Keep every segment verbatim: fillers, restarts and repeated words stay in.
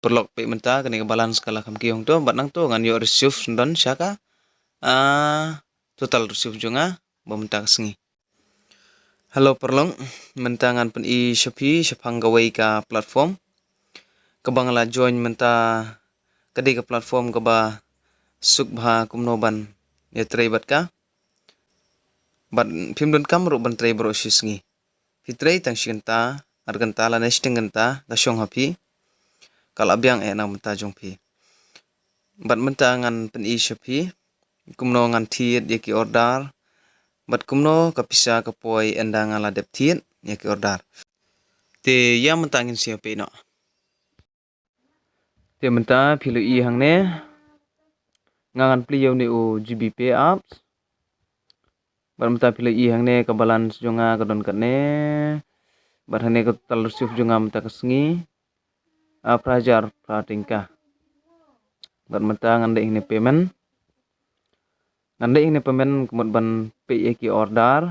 Paralok, peit mynta kane ka balance ka la kham kiew hangto, bad nangto ngan ïoh receive shen don sha ka, ah, total receive jong nga ba mynta ka sngi. Hello paralok, mynta ngan pyni sha phi shaphang kawei ka platform kaba nga la join mynta. Ka dei ka platform kaba suk bha kumno ban ïatrei bad ka. Bad phim donkam ruh ban trei baroh shi sngi. Phi trei tang shi kynta, ar kynta lane shiteng kynta, ka shong ha phi. Ka la biang eh na ka bynta jong phi. Bad mynta ngan pyni sha phi kumno ngan thied ïa ki order, bad kumno ka pisa ka poi ynda nga la dep thied ïa ki order. Te ïa mynta ngin sa ïa peit noh. Te mynta phi la ïohi hangne, nga ngan plie ïa une u GBPay apps. Bad mynta phi la ïohi hangne ka balance jong nga ka don katne. Bad hangne ka total receive jong nga mynta ka sngi, ah, phra hajar phra tyngka. Bad mynta ngan leit hangne payment. Ngan leit hangne payment ka mut ban peit ïa ki order.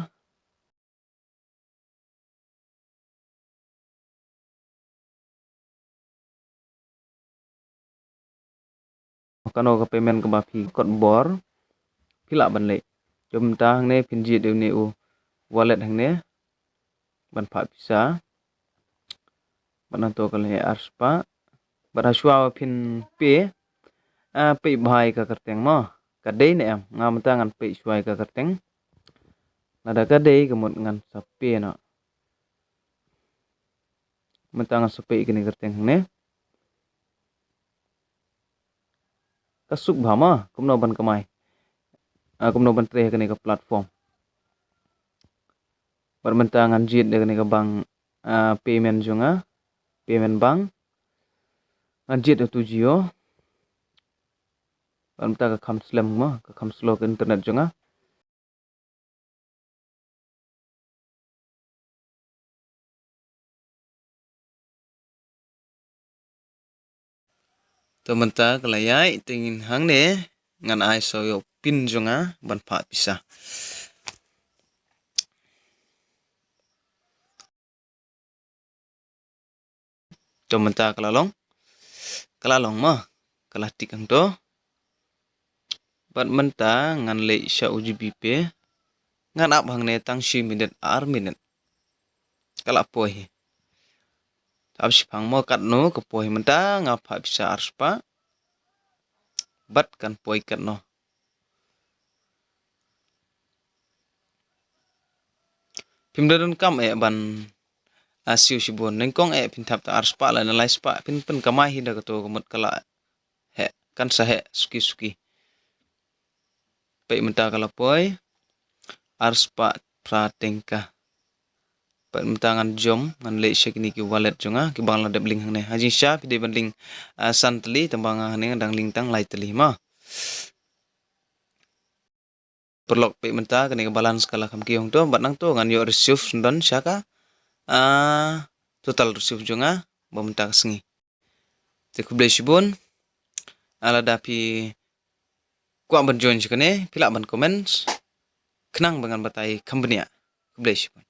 Kano ka payment kaba phi kot bor, phi lah ban leh. Jong mynta hangne phin jied ïa une u wallet hangne ban phah pisa. Bad nangto ka leh arspah. Bad ha shuwa ba phin pay, ah, peit bha ïa ka kyrteng mo. Ka dei ne em, nga mynta ngan peit shuwa ïa ka kyrteng. Lada ka dei ka mut ngan sa pay noh. Mynta ngan sa peit kane ka kyrteng hangne. Ka suk bha mo kumno ban kamai, ah, kumno ban trei ha kane ka platform. Bad mynta ngan jied da kane ka bank, ah, payment jong nga, payment bank. Ngan jied da uto u Jio. Bad mynta ka kham slem mo, ka kham slow ka internet jong nga. To mynta ka la ïaid, te ngin hangne ngan ai sa ïa u pin jong nga ban phah pisa. To mynta ka la long, ka la long mo, ka la tik hangto. Bad mynta ngan leit sha u GBPay. Ngan ap hangne tang shi minit ar minit. Ka la poi hi. Ap shipang mo katno ka poi hi, mynta nga phah pisa arspah. Bad kan poi katno. Phim da donkam eh ban, ah, siew shibun. Nyngkong eh phin thap tang arspah lane lai spah, phin pynkamai hi da kato ka mut ka la heh, kan sa heh suki suki. Peit mynta ka la poi arspah phra tyngka. Peit mynta ngan jump, ngan leit sha kine ki wallet jong nga kiba nga la dep link hangne. Ha jingshisha phi dei ban link, ah, san tylli, tangba nga hangne nga dang link tang lai tylli mo. Paralok, peit mynta kane ka balance ka la kham kiew hangto, bad nangto ngan ïoh receive shen don sha ka, ah, total receive jong nga ba mynta ka sngi. Te khublei shibun. Ah, lada phi kwah ban join sha kane, phi lah ban comment. Khnang ba ngan batai kham bniah. Khublei shibun.